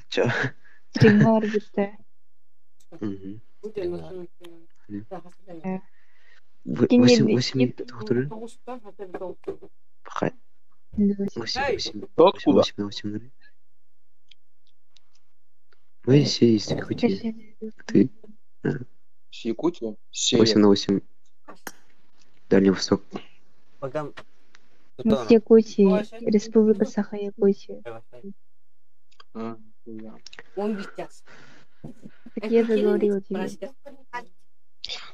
Чё? Стриҥҥэ барбыттар. Мгм. Э, Кини Восемь, восемь, доктор. Пока. Восемь, восемь, Ты восемь, откуда? восемь, восемь, ноль. Мы все из Якутии. Ты? С Якутии? С Восемь севера. на восемь. Дальний Восток. Пока. Мы с Якутии, Республика Саха-Якутия. А, да. Так я же говорила тебе.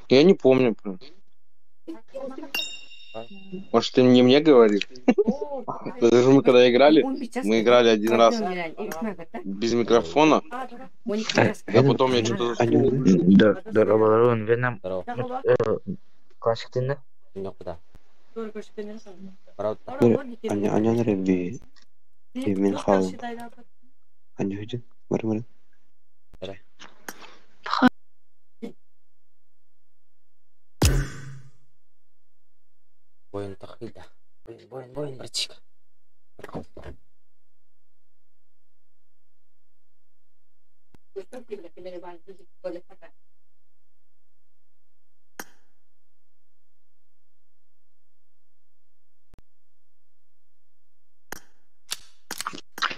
Я не помню, блин. Может, ты не мне говоришь? Даже мы когда играли, мы играли один раз без микрофона, а потом я что-то заснул. Дорогой, Вьетнам, Здорово. классик Куда? Правда. Аня Реби. Мен халым. Аня хүдін. Бар бар. Бойын тахида. Бойын, бойын, бойын, братишка.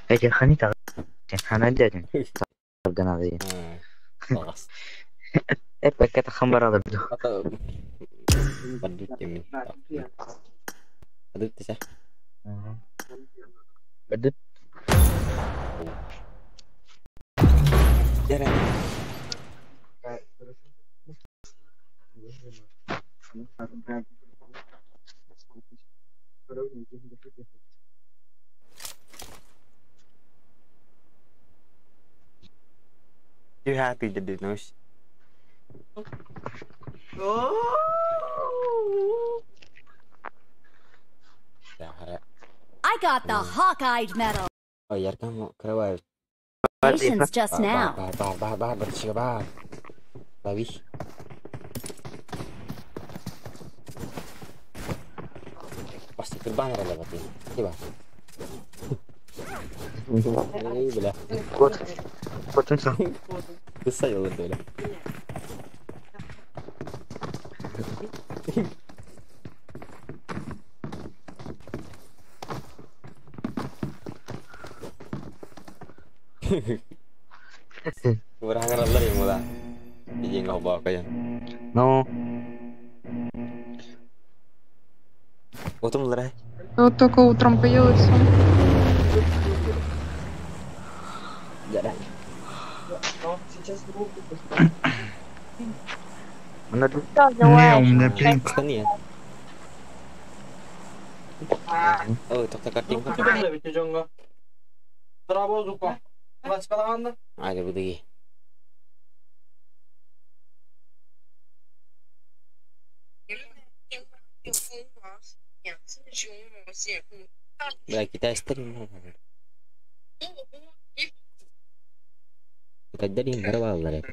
Эти хани хана дядин. Органазы. Алғас. Эппекке тахан баралар ду. Ата бардут темин. Адут тесе. Бадут. Дәрә. You happy to do no? I got the Hawkeye medal. Oh, яркам крываю. Congratulations just now. Бар, бар, бар, бар, братишка, бар. Лови. Pasti баннер левати. Тиба. Эй, бля. Кот. Котун сан. Кысайыл это, бля. Kurang ngerallar ya mula. Iya nggak bawa kaya. No. Утром лара. Вот только утром поел и все. Да. Она тут. Не, у меня пинг. Что нет? Ой, тоқта картинка. Али будыги. Бля, китайстар Китайдар барбалар.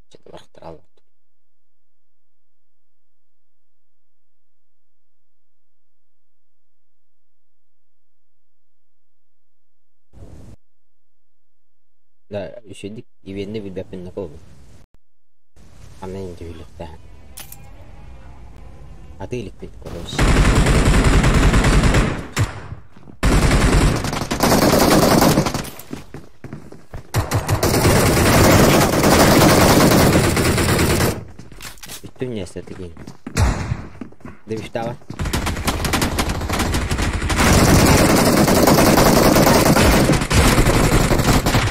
Что-то барахтырал. Да, еще дик ивенне билбеппин накол. Анна интүйлүктэ. Аты иликпит короче. Үттүн несте тигин. Дебиштава.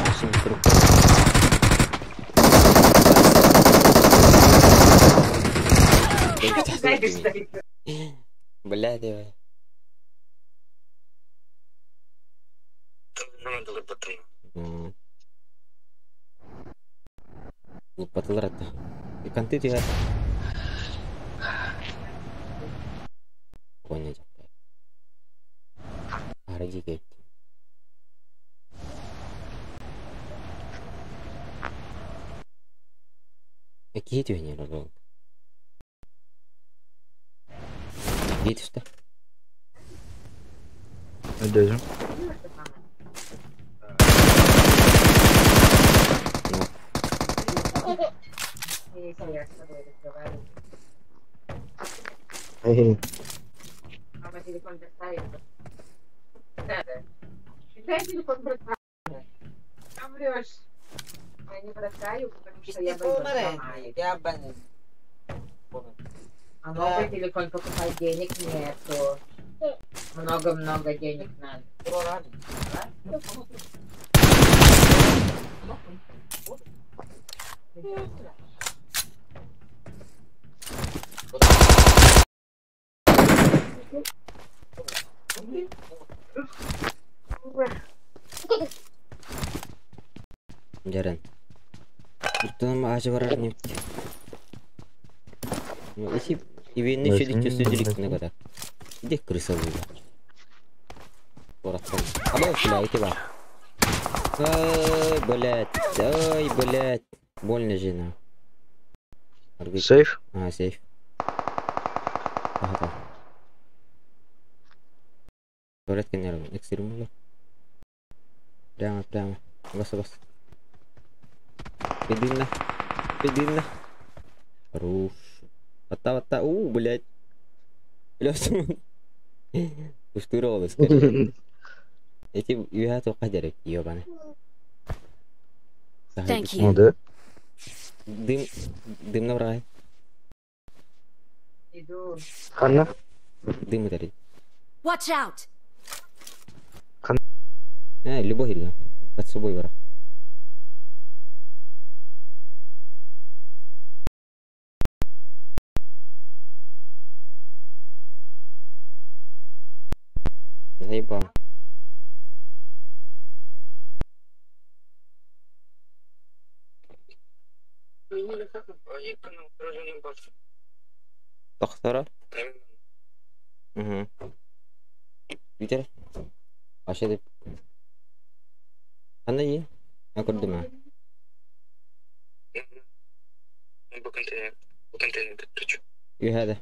Ашын туруп. Бля, давай. Лупатылар атта. Иканты тига. Бара дьиикэй. Киһи түһэн эрэр буолла. Киһи түстэ. Öldürdüm. Hey. Дьэрэн. Оттон аачы барар нефть. Если ивенни шелик чувствует на года. Иди крыса была. Поротсон. А бля, эти ба. Ой, блядь, ой, блядь. Больно жена. Сейф? А, сейф. Ага. Туалет кенером, экстрим Прямо, прямо. Бас, бас. Пединна. Пединна. Хорош. Отта, отта. У, блядь. Блядь. Устуролы, скорее. Эти юха тоққа дерек, ёбаны. Thank Ну you. да. Дым, дым набрай. Ханна? Дым это. Watch out! Любой или под собой враг. Заебал. Тохтора? Угу. Питер? Вообще ты... Ана и? А курдума? You had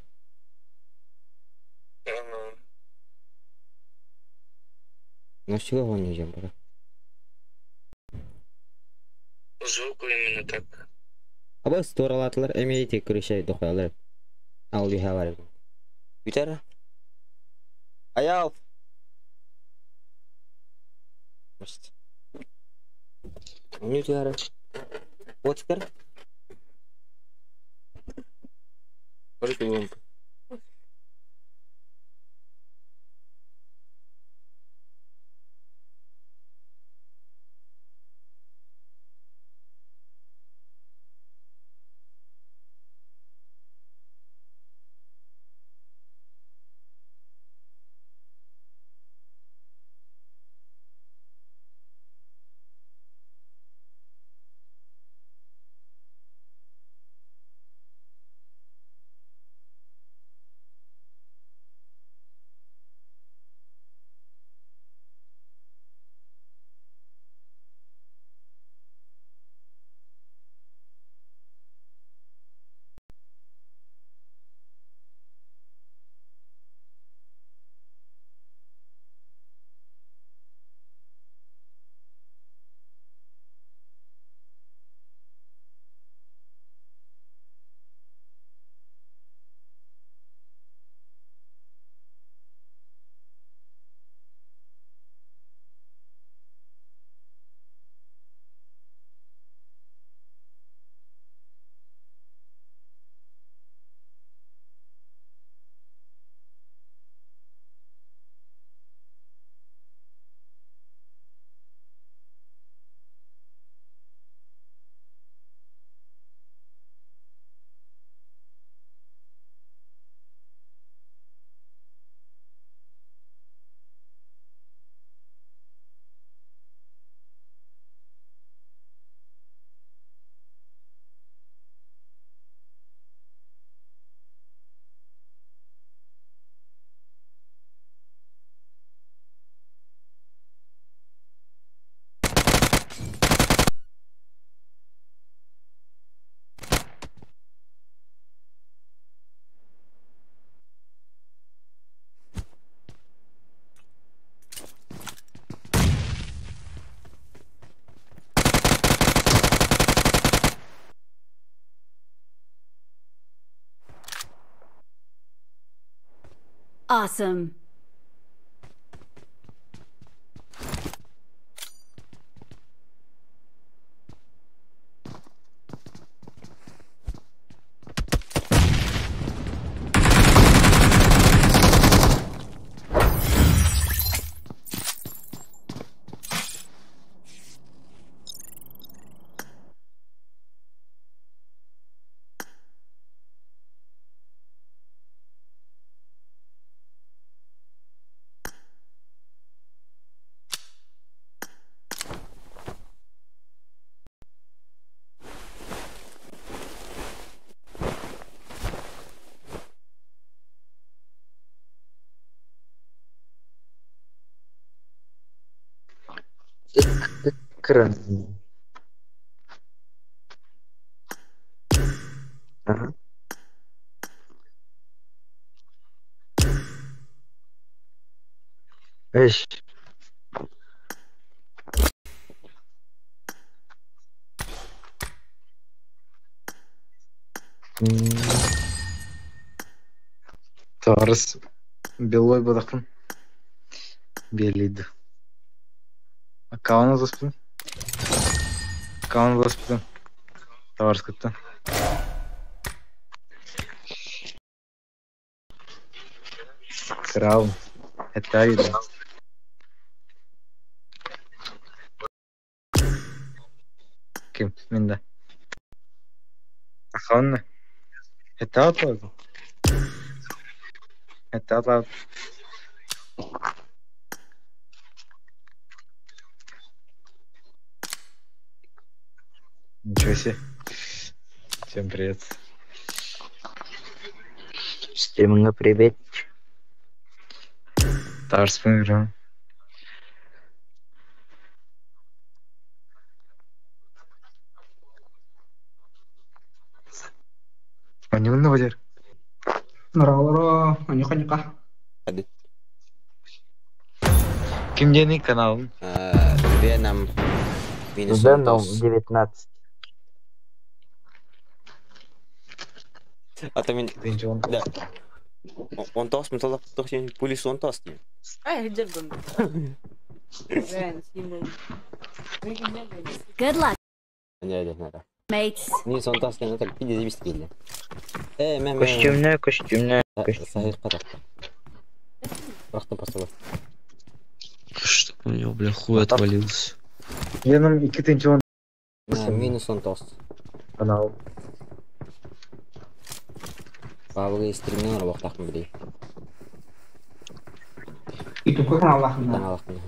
Ну с чего он не пока? Звуку именно так. Аба сторалатлар эмейти крыша дохалар. Ал you have Питер? Аял. Может. Не тиара. Вот скар. Может, Awesome. Keren. Ага. Эш. Тарс. Белой бодақпын. Белейді. Аккаунт алыспын. Аккаунт алыспын. Товар скытты. Краун. Это видно. Ким? Минда. Аккаунт. Это атлады. Это атлады. Ничего себе. Всем привет. Стриминга привет. Тарс играем. Они на воде. Нора, нюха-нюха. Ким дени канал? Веном. Минус Веном 19. А то мен... Да. Он тос, мен толық тоқсен полис он тос деймін. Ай, жырдым. Good luck, Не, не, не. Mates. Минус он тос деген так пиде зависит келді. Э, мен Костюмне, костюмне. Сахир қатақ. Бірақтан поставил. Чтоб у него, бля, хуй отвалился. Веном 2 Минус он тос. Канал. Бабы стримнен арбақтақпын білей. Ютубқа канал ақында. Канал ақында.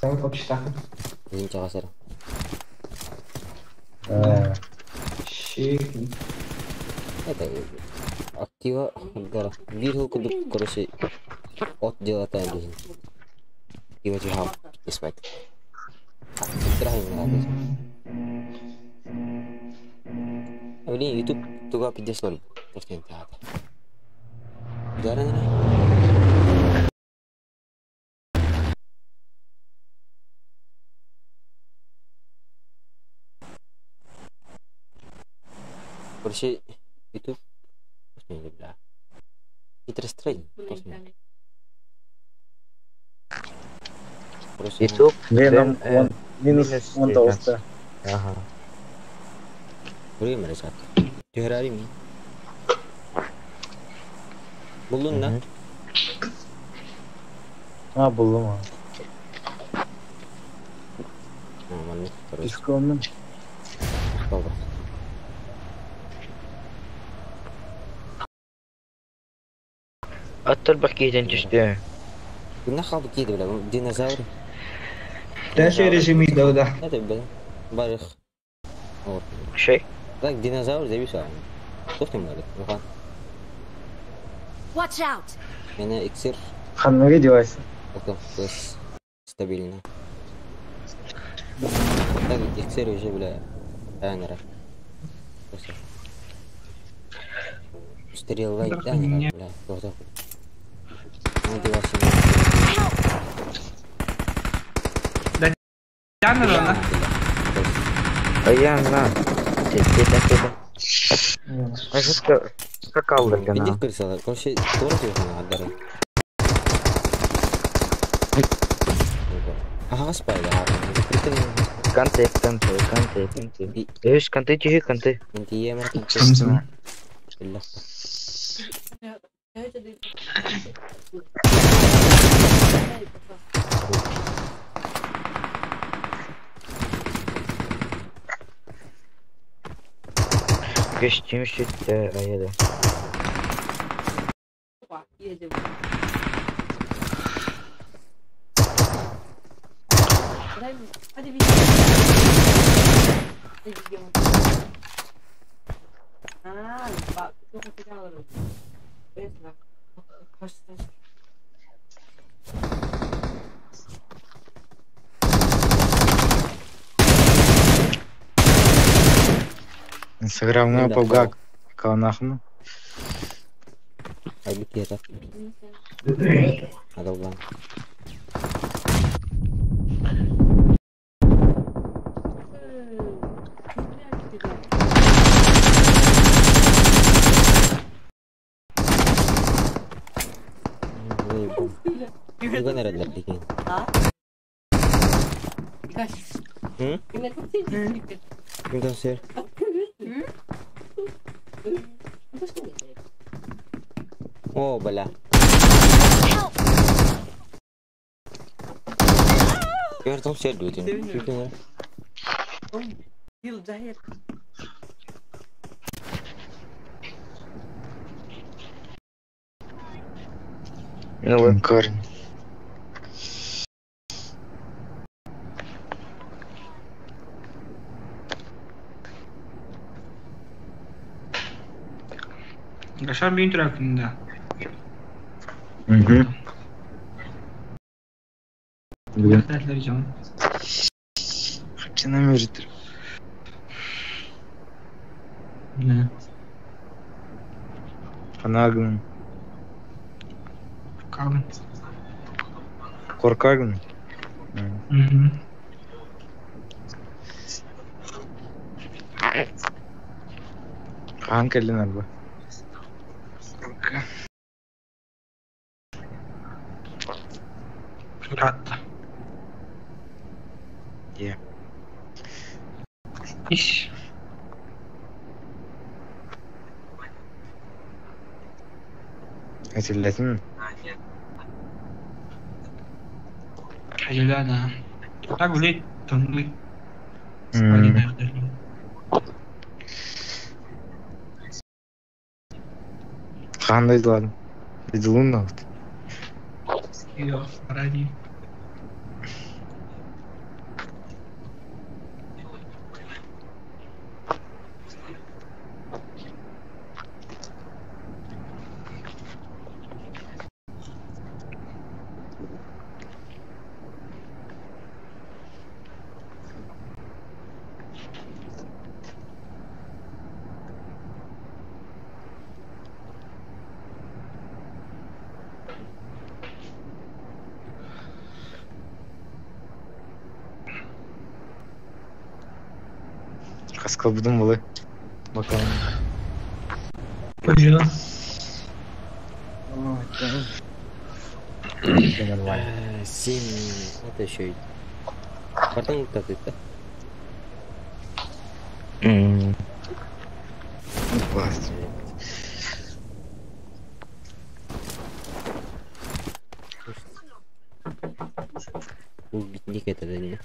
Сәуір обществақын. Өзім чағасар. Шеkin. Это актива гора. Бир хил кудук, короче, от дела тайм десин. Актива чухам, испайт. Страхи мне надо. Блин, YouTube туга пиздец лор. Просто театр. Дарана. Короче, YouTube просто не бля. Интерес трейдинг. YouTube Веном он минус он толста. Ага. Buraya mı Reşat? Tüherari mi? Buldun lan. Ha buldum ha. Aman ne Дисконным. Добро. Аттар бакетен түштү. Bundan kaldı ki bile dinozavr. Дальше режим да. Это бля. Барых. Şey. Так динозавр деп şey. Тоқтым бар. Оған. Watch out. Мені иксир. Ханнаги девайс. Окей, плюс стабильно. Так иксир уже бля. Анера. Стрела да, бля. Тоқтап. Ну девайс. Да, Анера. Аяна. Тете тете. Ажытка. Как Иди гана. крыса, короче, город его надо. Ага, спайда. Закрытый. Канты, канты, канты, канты. Эш, канты, тихи, канты. Интиемер канты. Самсың. Билlah. Костюм сүттэ, айда. Инстаграмҥа Да. пабга каланахны. Айбыт киһи Адалбан. Туган эрэллэр диген. Hı? Ким сер? О, бля. Көр сер дуутин. Ну вот. Корень. Гашан бейін түрәкінде. Угу. Бүгін Дәтлер жан. хапчана мөрүтүр. Не. Анагын, Калын. коркагын. Мгм. Хаан кэллин арба. Ратта. Е. Иш. Этиллэтин. Хәҗәләнә. Так влет тыңлый. Хаан дойдуладым. Дойдулун да вот. Йо, ради. Хаскалбыдым булы. Бакалым. Пойдем. Всё нормально. Семь. Это еще и. Потом как это? М, Ну, класс. Убить это да не.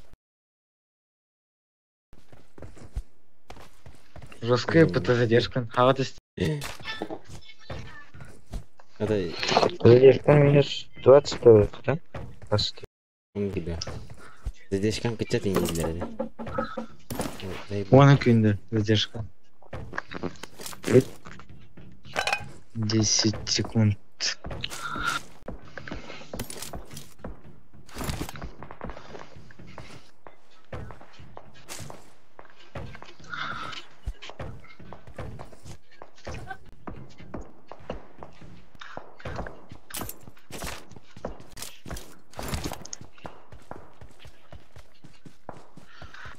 Жесткая ПТ задержка. А вот Это Задержка минус 20 стоит, да? 20. тебя. Задержкам качать не для. Вон күндө задержка. 10 секунд.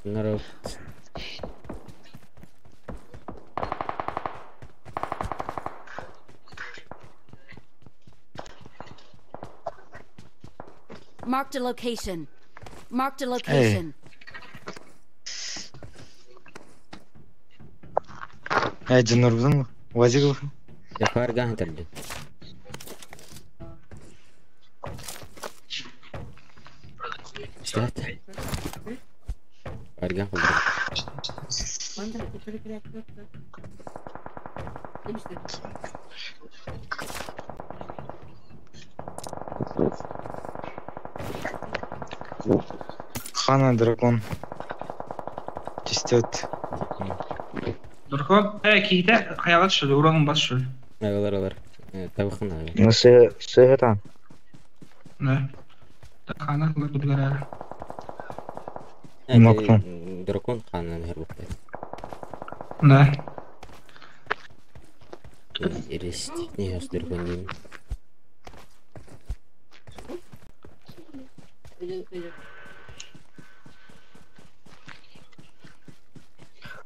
Народ. Marked a location. Marked a location. Эй, дьоннорбутун УАЗик ылыхын. Яхарган тәрді. Стат. Арган кылдыр. Хана дракон. Чистет. Дракон, киһитэ хайаҕа что ли, ураҕын бас что ли? Алар алар. Табыхын ага. Ну, сыһытан. Да. Хана кылар кудугар Мокрон. Дракон ханан хербукта. Да. Иристик не хас дракон дейм.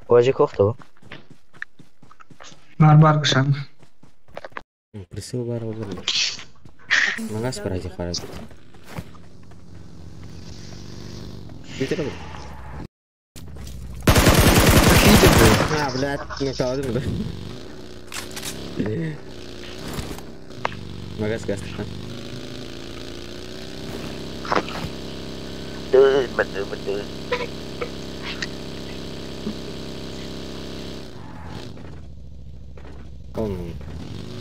УАЗик охту. Бар бар кышан. Присыл бар олар. Магас парази харат. Битер бу. А, блядь, ну калдым да. Магас газ. Betul, betul. Он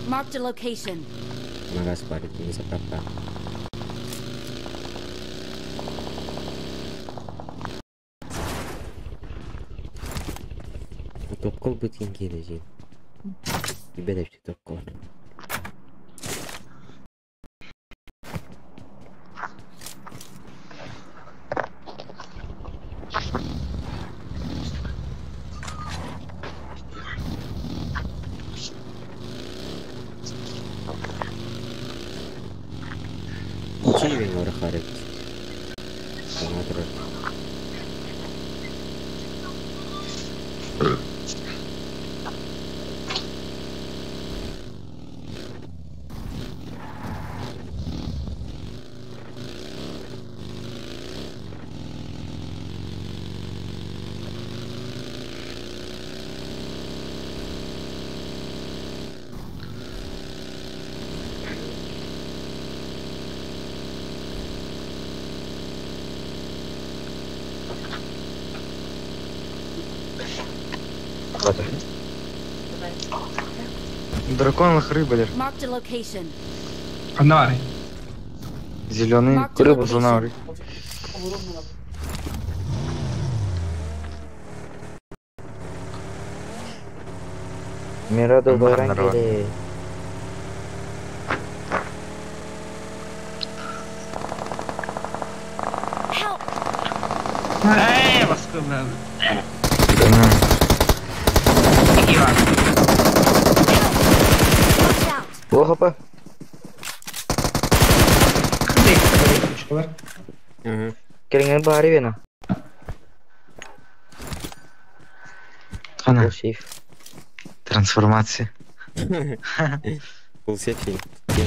Marked a location. магаз парит, не заправка. Топкол бытин кележи. Тебе да топкол. Чивин орахарит. Смотрит. Дракон лохры, блядь. Marked a location. Хана Зеленый Marked a рыба location. зонавры. Мираду Нормально, байран нормально. келе. Help! Эй, баскы, бля. Ики бар. Watch out! О, хопа. Ага. Келingen бары бена. Хана, Ол сейф. трансформация. Был сефин. Кем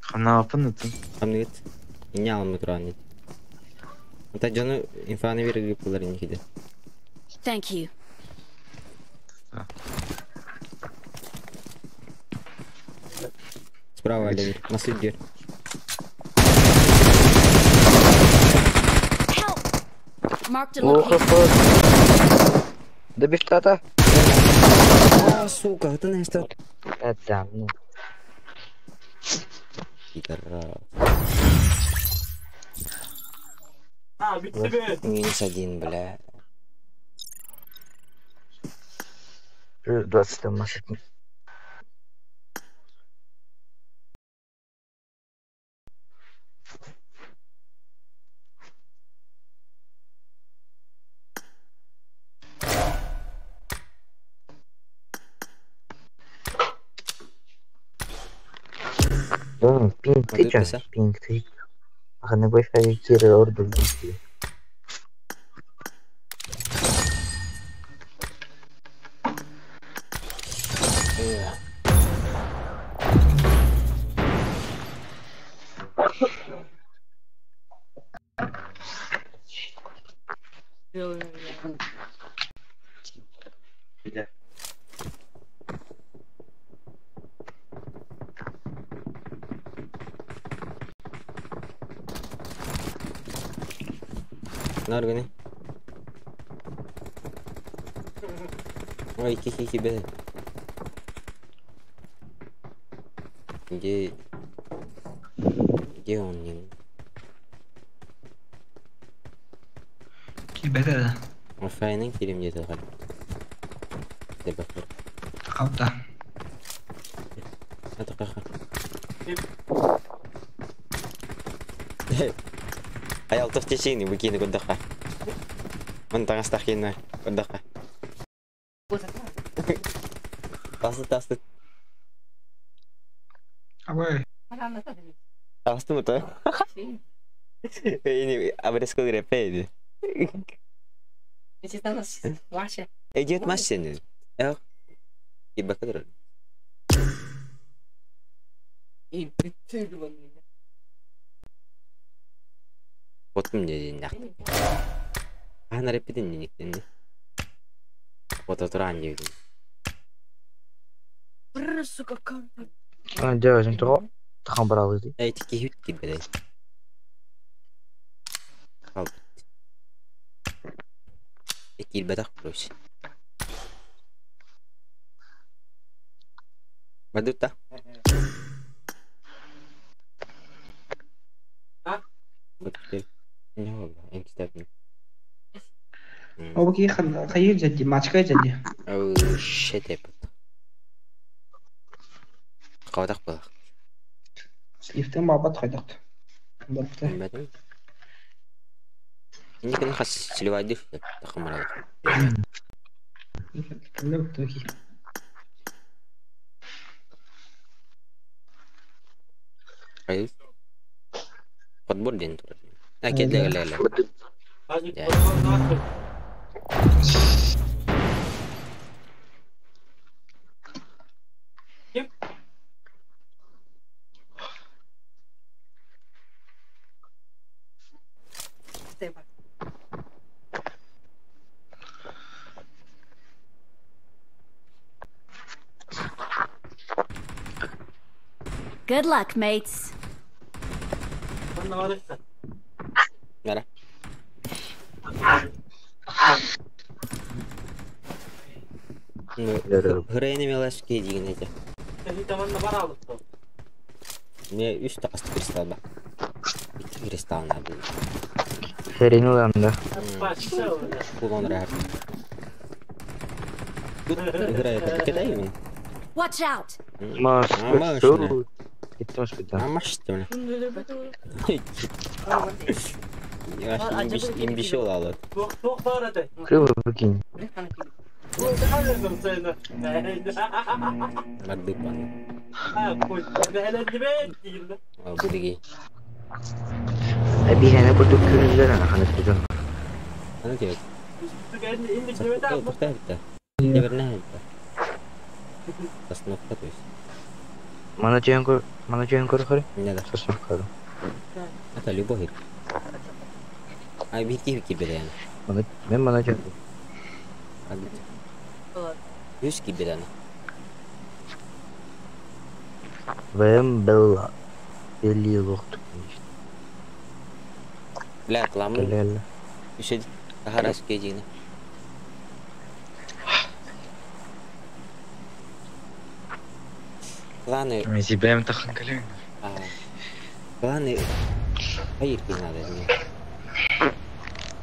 Хана апын это. Хамныгыт. Не алмы туран. Ата жону инфаны бир гыпылар инкиде. Thank you. Справа Олег. Маслит дер. Help! Marked a О, location. хопа. Добив тата. А, сука, это не что? Это, ну. Пидорас. Минус один, бля. Плюс 20 там масок. Ну, пинг А ты тут чё? писа? Пинг ты. Ага, Wi-Fi кире ордер. Нар гыны. Ой, ки бе. Где... Где он не? Киирбэтэ да. Оффайнын кирим диэтэ хал. Дебакыр. Хавта. Атакаха. Аял тохтесини букини куддаха. Ман таңастахина куддаха. Тасты тасты. Абай. Тасты мута. Ini abres ko repede. Эдиот машины. Эх. И бакадр. Потом мне день. А на репетин не никто. Вот это ранее. А, дядя, тоҕо тахан баралыы. Эй, тики хют кибеде. Қалды. Килбетах плюс. Бадута. Ол ки хайыр жадди, мачка жадди. Oh shit эпит. Қабатақ болақ. Слифтен бабат хайдакт. Барпта. Бәдім. Инди күн хас силвадив тақымаралық. Кімді бітті ки. Айыз. Подбор ден турар. А, келе келе келе. Good luck, mates. Nara. Хрейне мелашки деген эти. Мне үш тақасты кристалл ба. Икки кристалл надо. Херени ыланда. Кулон рахат. Тут играет это кидай мен. Watch out! Маш, А, машина. Кеттім А машина. Имбишел алады. Крыло выкинь. Марды паны. Будыги. Абихана курдук көрүлгөн ана түзөн. Аны керек. Тоқтай бітті. Неверно это. Остановка, то есть. Мана жөн көр, мана жөн көр көрө. Не да. Сосновка. Это любой. А бики бики берен. Мана мен мана жөн. Үс ки берен. ВМ Белла. Белли лохту. Бля, кламы. Белла. Еще харас кедина. Планы. Ми тахан кален. Планы. Хайыр надо.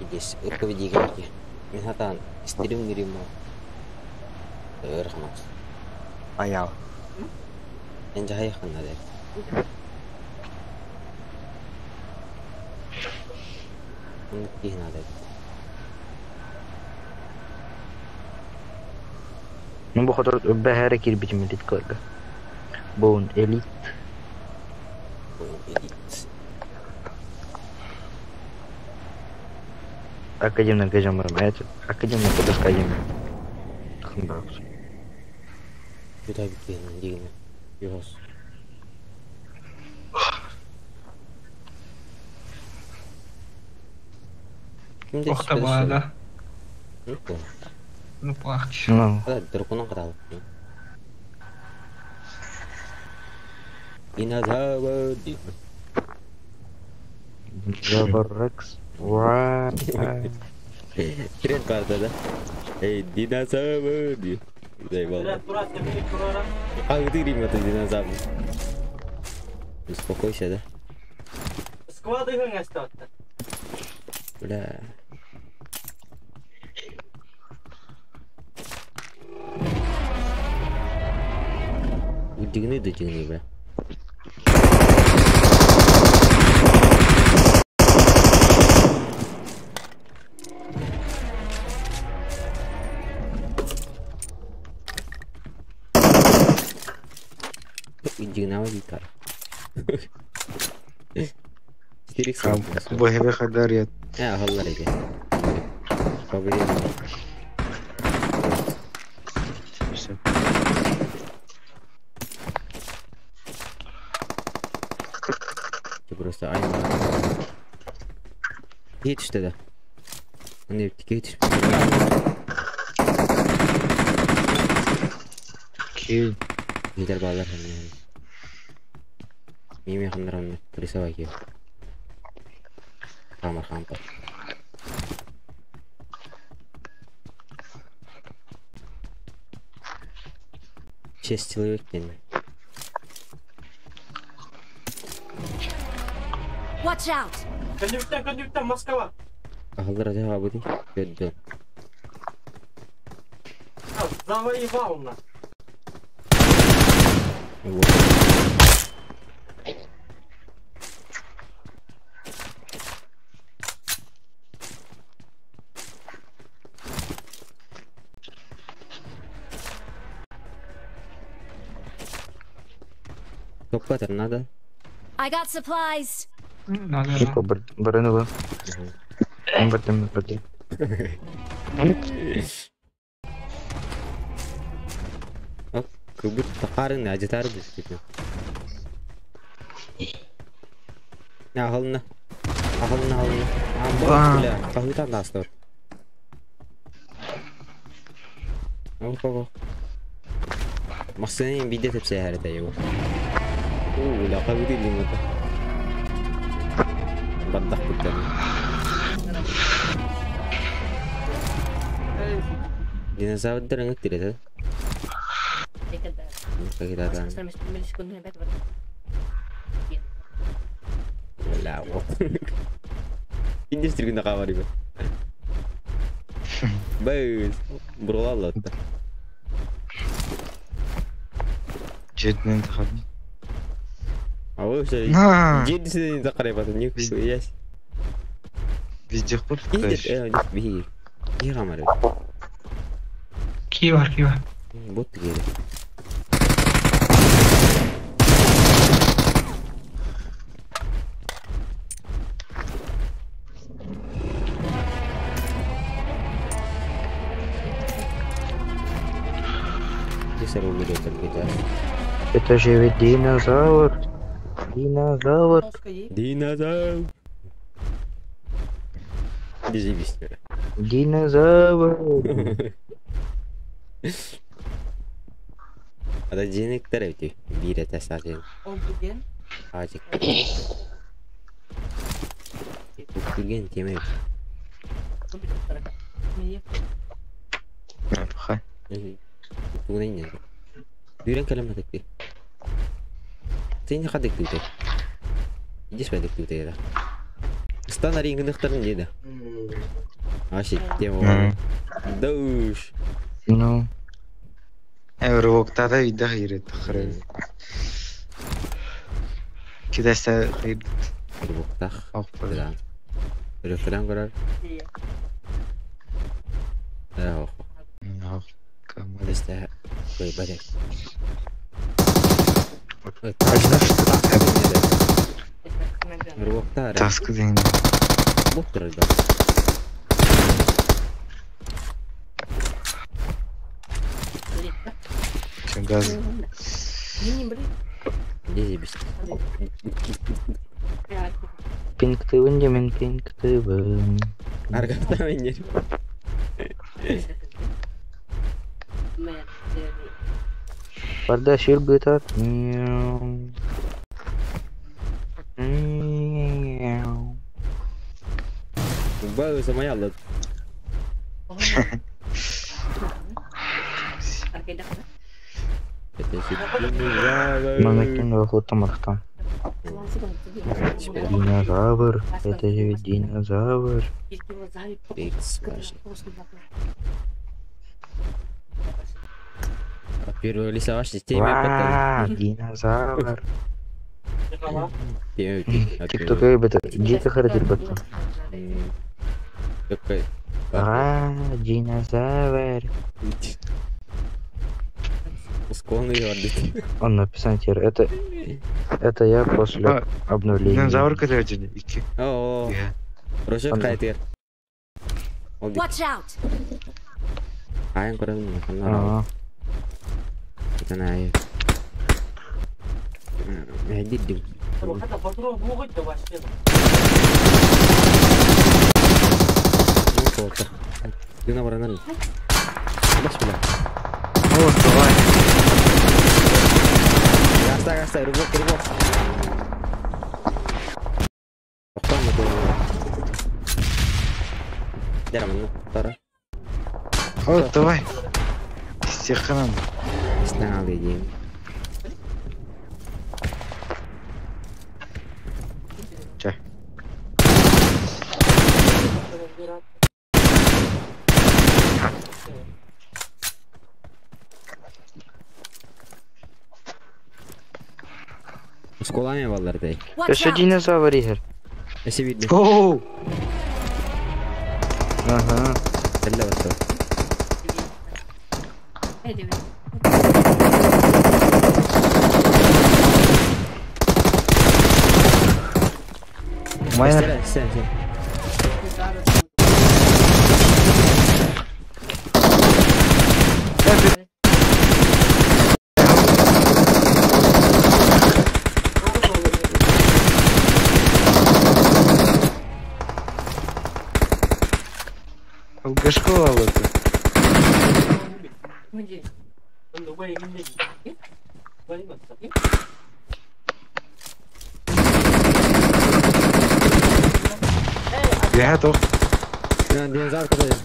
Здесь руководитель. Мен хатан стрим гримо. Рахмат. Аял. Мен жай ханнады. Надо. Мен бу хотор бәһәрә кирбитим элит кылга. Боун элит. Боун элит. Академия гажамар мәт. Академия кодас академия. Тахын барабыз. Жүдә биткен дигән. Югос. Ким да Ох түспэт өссө. да. Ну ко. Ну плахч. Ну, Да, драконон катал. Динозавр. Динозавр Рекс. Ура! Тренд карта, да? Эй, динозавр. Заебал. А ты, ребята, динозавр. Успокойся, да? Бля. Удигны да дигны, бля. Удигнава гитара. 4 Бэхэ хадарьят. А, халлар эти. Победил. Все. Ты просто ай. Едешь тогда. Не, ты едешь. Окей. Лидер балар ханна. Мими ханнар полиса ки. Хамар хампа. Шесть человек день. Watch out! Конюктен, Москва. Ахалдар аза абыди. Көддө. Завоевал на. Вот. Топкатор надо. I got supplies. Надо, да. Типа Баранова. Бардым, бардым. Как будто тақарын ажытары типа. Ахална. Ахална, ахална. Амба, бля, кахутан дастор. Оп, оп. Масыны биде тепсе харата его. О, ла кагути лимата. Баддах куттан. Динозаврдар ыңык тирете. Кагитадан. Бля, вот. Индустрия на камере. Бэс, бурла Жетинен тахадым. А вы все. На. Жетисинен тахарай нихуя. Везде худ Идет, би. Би камере. Кивар, кивар. Вот где. Это же ведь динозавр. Динозавр. Динозавр. Заебись. Динозавр. Ада денег тарайти. Бир это сажен. Ажик. Туген теме. Пахай. Туген. Бирен калам декти. Сен хадек дүйте. Идиш бе дек дүйте да. Стан арингыныктарын деді. Аши тема. Душ. Ну. Рывоктада үйде хайрет тахры. Кидәсә хайр. Рывоктах. Ох, Рывоктан көрөр. Ох. Ох. Камалесте кой барек. Рывоктар. Таскы дейін. Буттыр да. Газ. Дезебис. Пинг тыбын демен, пинг тыбын. Аргата миннер. Барда шир быта. Бау самая алла. Манекен охота мархтан. Динозавр. Это же ведь динозавр. Первый лисоваш системе. Динозавр. Тикток ребята, дико характер баттан. А, динозавр. Усконный орбит. Он написан теперь. Это я после обновления. Динозавр который ики. О. Рожек кайтер. Watch out. Айн көрөм. Это на. Дидим. О, давай. Гаста, гаста, рывок, рывок. О, давай. Стиханам. Че? Сколами баллар дай. Еще динозавр игр. Если видно. Оу! Ага. Майнер. Алкашкова вот. Я готов. Динозавр который.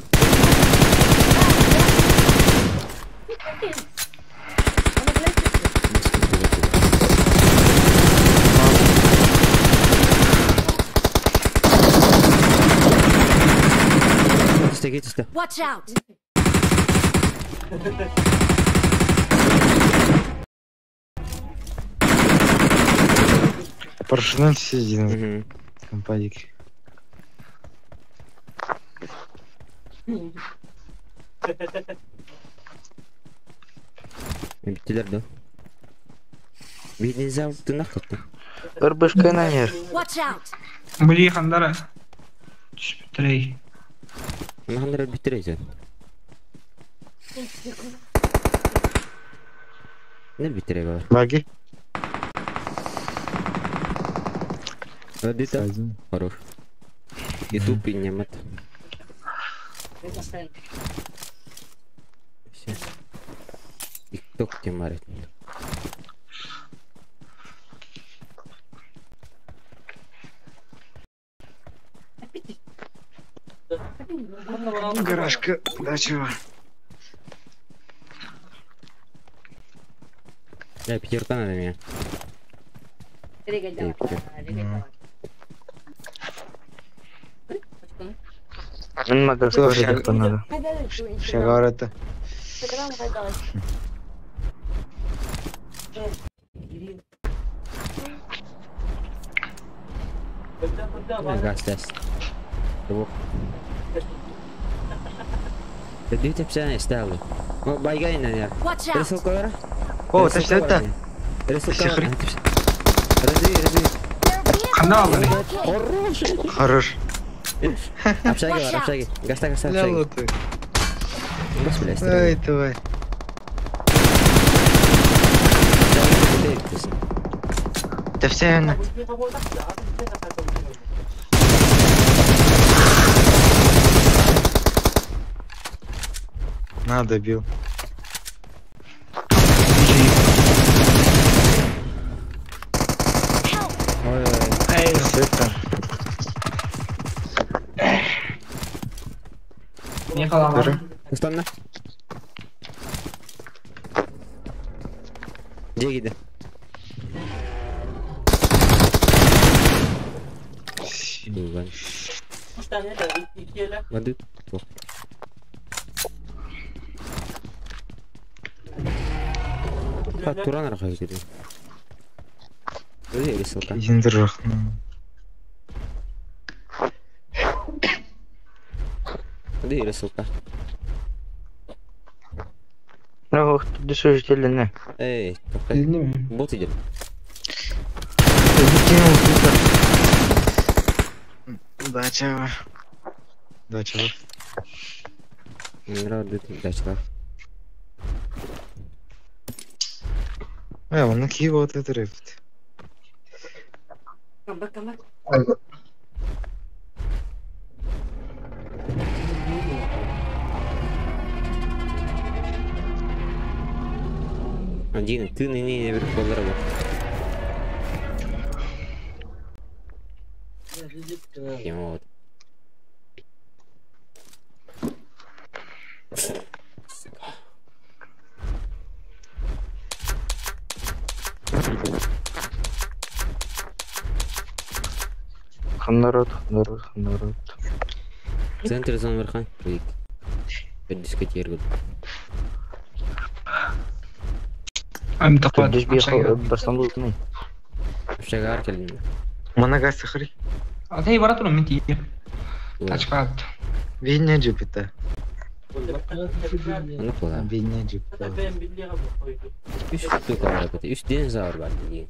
Watch out! Паршинан сидит. Компадик. Биттилер да. Динозавр ты нахуй. Ырбышка на. Watch out! Бли, хандара. Трей. Хандара биттирейсен. Не биттирей бар. Баги. Одита. Хорош. Ютуб и немат. Все. ТикТок темарит. Гаражка, да чего? Да, пятерка надо меня. Надо. Шагар это. Газ, газ. Дите псяне стали. Байгай на я. Рисовка. О, это что это? Рисовка. Разви, разви. Хорош. Хорош. Общаги, общаги. Гаста, гаста, общаги. Ай, давай. Да все. На, добил. Ой, Это. Не халаман. Устанна. Где гиде? Воды. Туран архайы. Индер Где рисовка? Ну, ты что Эй, бот идет. Дача. Дача. Дача. Он киво вот это репт. Один, ты на ней наверху работал. Вот. Народ, народ, народ. Центр зон верха. Дискотеку. Моногасахари. А ты барату мити. Тачкат. Видня джипита. Ну куда? Видня джипита. Үш штука бар бит. Үш динозавр бар дигән.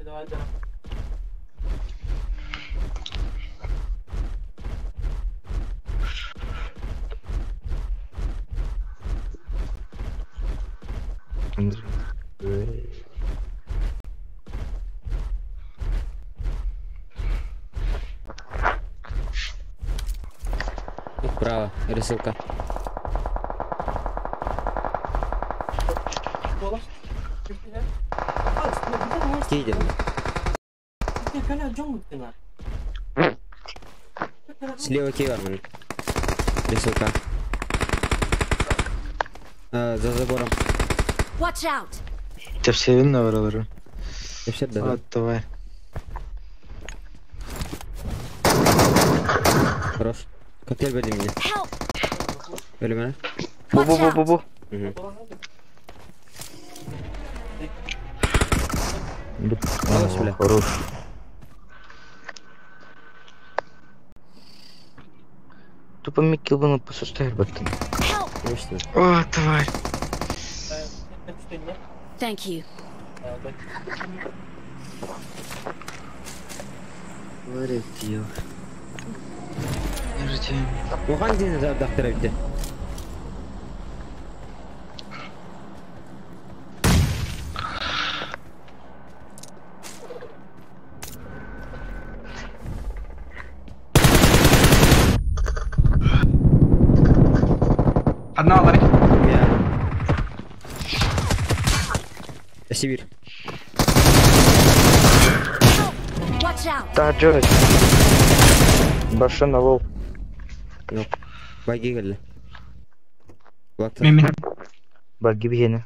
Право, рисовка. Слева киверман. Рисовка. За забором. Watch out. Тебя все видно, варалары? Все, да. Давай. Хорош. Коктейль бери меня. Бери меня. Бу-бу-бу-бу-бу. Хорош, хорош. Тупо микил бы посоставил баттон. О, тварь. Thank you. Тварь, дело. Мухан динозавр доктор битте. Одна ларь. Сибирь. Да, Джордж. Башена лол. Ну, баги келді. Мен. Баги бігені.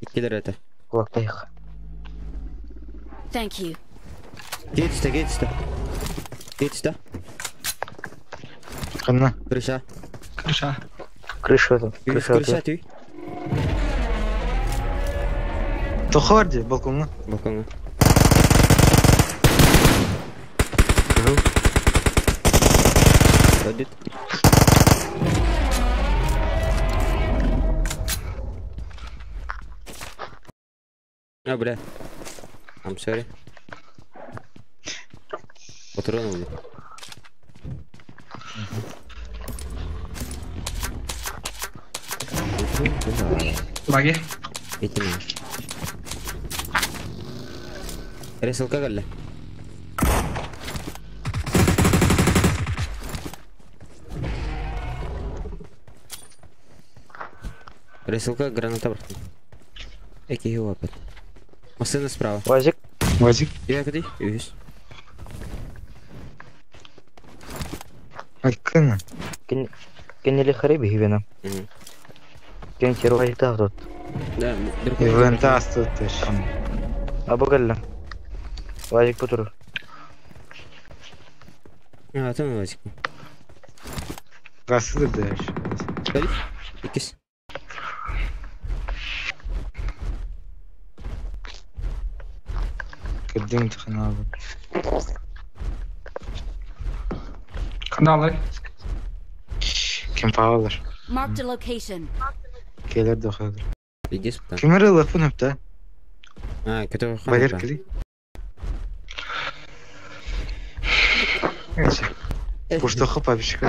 Иккилер это. Кулактайық. Thank you. Кетісті, кетісті. Кетісті. Қанна? Крыша. Крыша. Крыша там. Крыша, крыша түй. Тохарди, балконга. Балконга. Ходит. А, бля. I'm sorry. Патроны. Баги. Эти на. Рисовка галля. Пересылка граната бырахтым. Эки опыт. Машина справа. Вазик. Вазик. Я куди? Үһүс. Айкына. Кинили хари бихибена. Кен сир вазик тахтот. Да, Ивента астыттыр. Абы кэллэ. Вазик бутур. А, там вазик. Гасыdır der. Бери. Иккис. Кырдың тханабы. Каналы. Ким павалар. Marked a location. Келер дохадыр. Иди сюда. Кимер лапын апта. А, который Валер кили. Пуштоха папишка.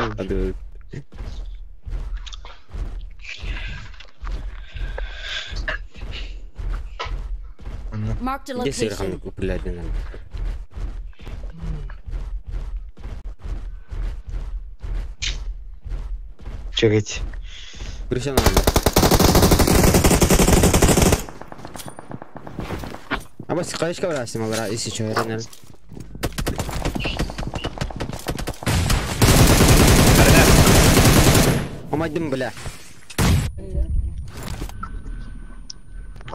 Marked a Где location. сырхан купляли нам? Чекайте. Крыша надо. А вот каечка брасим, алра, если что, это наверное. Омайдым, бля.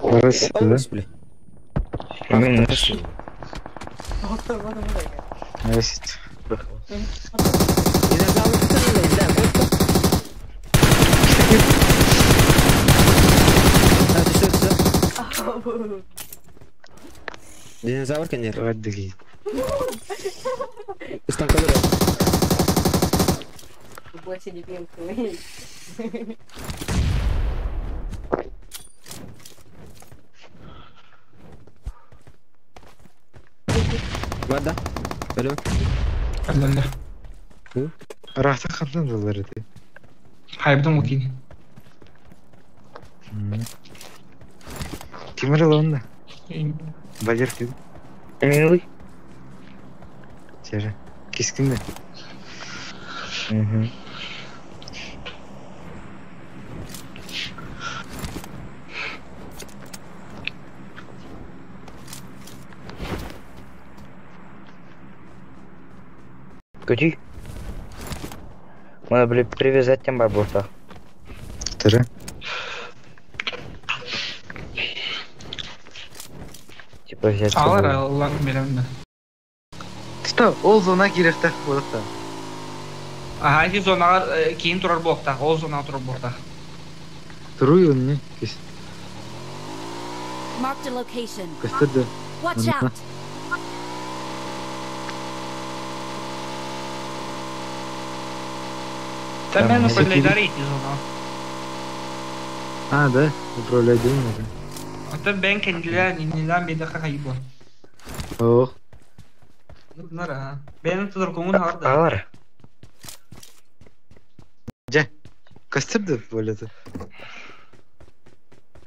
Раз, да? Бля. Минус. Раз. Динозавр, конечно. Ладно. Станковый. Вода. Алло. Алло. Рахта хантан доллар это. Хайбдым укин. Кимер алонда. Валер ким? Милый. Теже. Кискинде. Угу. Көтүй. Мына биле привязать тем бар болса. Тере. Типа взять. Алар алар берем мен. Что, ол зона керекті болыпты. Ага, ити зонага кийин турар буокта, ол зонага турар буокта. Туру не? Кес. Marked a location. Көстөрдү. Watch out. Та мен управляйдар ити зона. А, да, управляй делом. Ата бен кендилер нинилен беде хахайбо. Ох. Нара. Бен тудыр коңун харда. Алар. Же. Көстөрдү болду.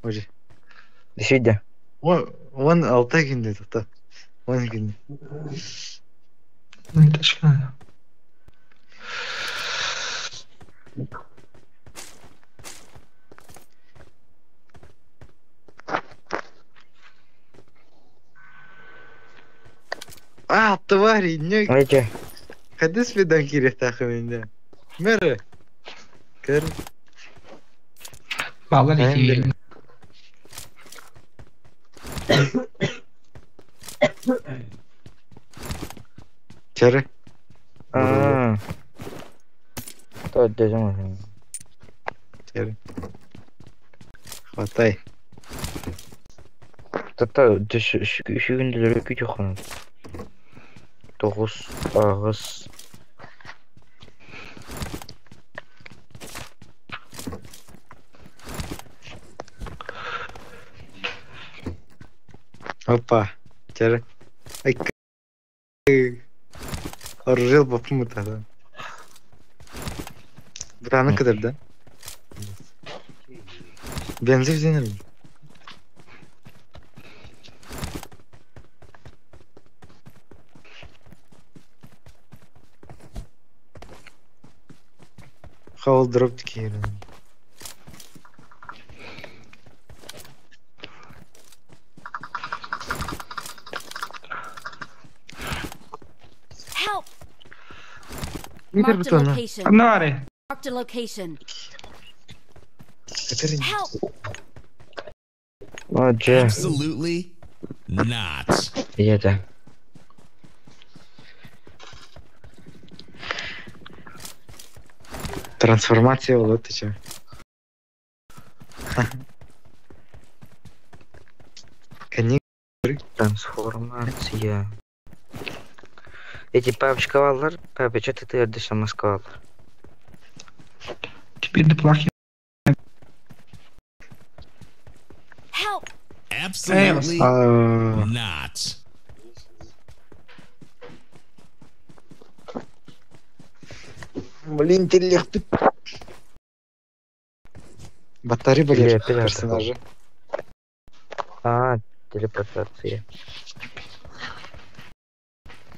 Оже. Десейді. Он алты күндө токто. Он күндө. Ташка. А, твари, не. Айча. Каде следан керек тахы Мэрі. Кір. Балар ити. Чары. А. То дежим. Чары. Хватай. Тата үшүгүндөлөр күч окунат. Тогуз, агыз. Опа. Чары. Ай. Оружил бапым тогда. Братаны кыдыр, да? Бензин взяли. Хавал дроп такие. Митер Marked a бутона. location. Ханна баарый? Marked a location. Катерина. Help! О, дьэ. Absolutely not. Ийэтэ. Трансформация была, ты чё? Кони. Трансформация. Эти папочка баллар, папочка ты тырдыша Москва баллар. Теперь да плохи. Help! Absolutely А, not. Блин, ты Батарея, Или блядь, оператор персонажа. А, телепортация.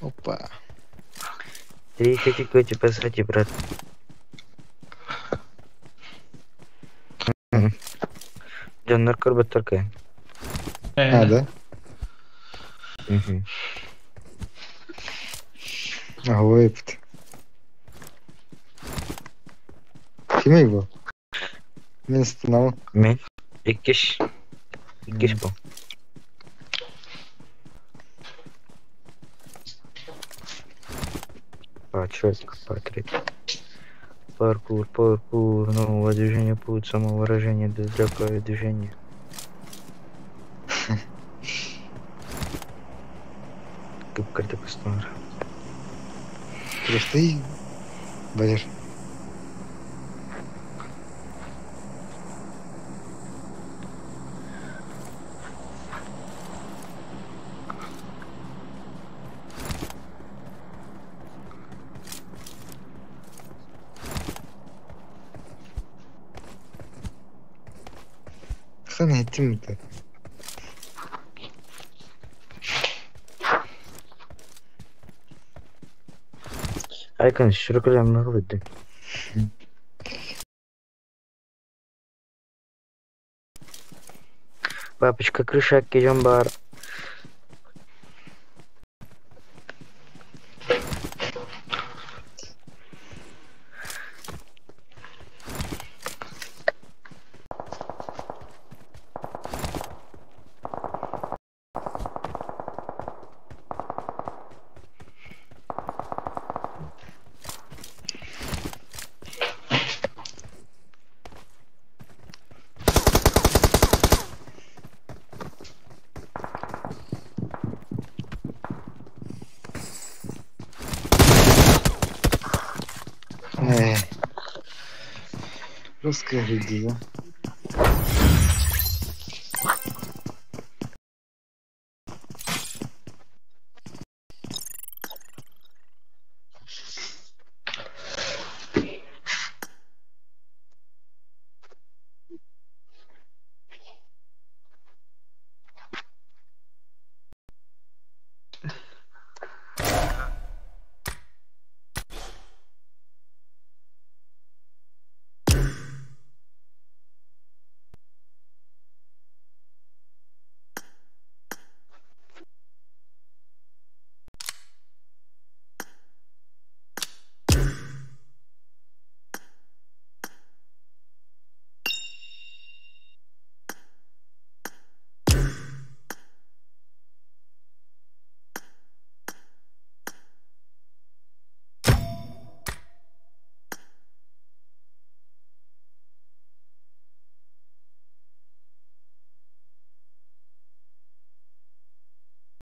Опа. Три фигурки у тебя сзади, брат. Дьоннор көрбөттөр кэ. А, да? Мгм. А, выпад. Ким его? Мен стонал. Мен. Иккиш. Иккиш бу. Почетка, портрет. Паркур, паркур, новое движение, путь, самовыражение, безлякое движение. Кып кастомер. Ты, Валер. Хан этим-то. Айкон, шүркілем нығылыды. Папочка, крыша кидем бар. Эх. Русская религия.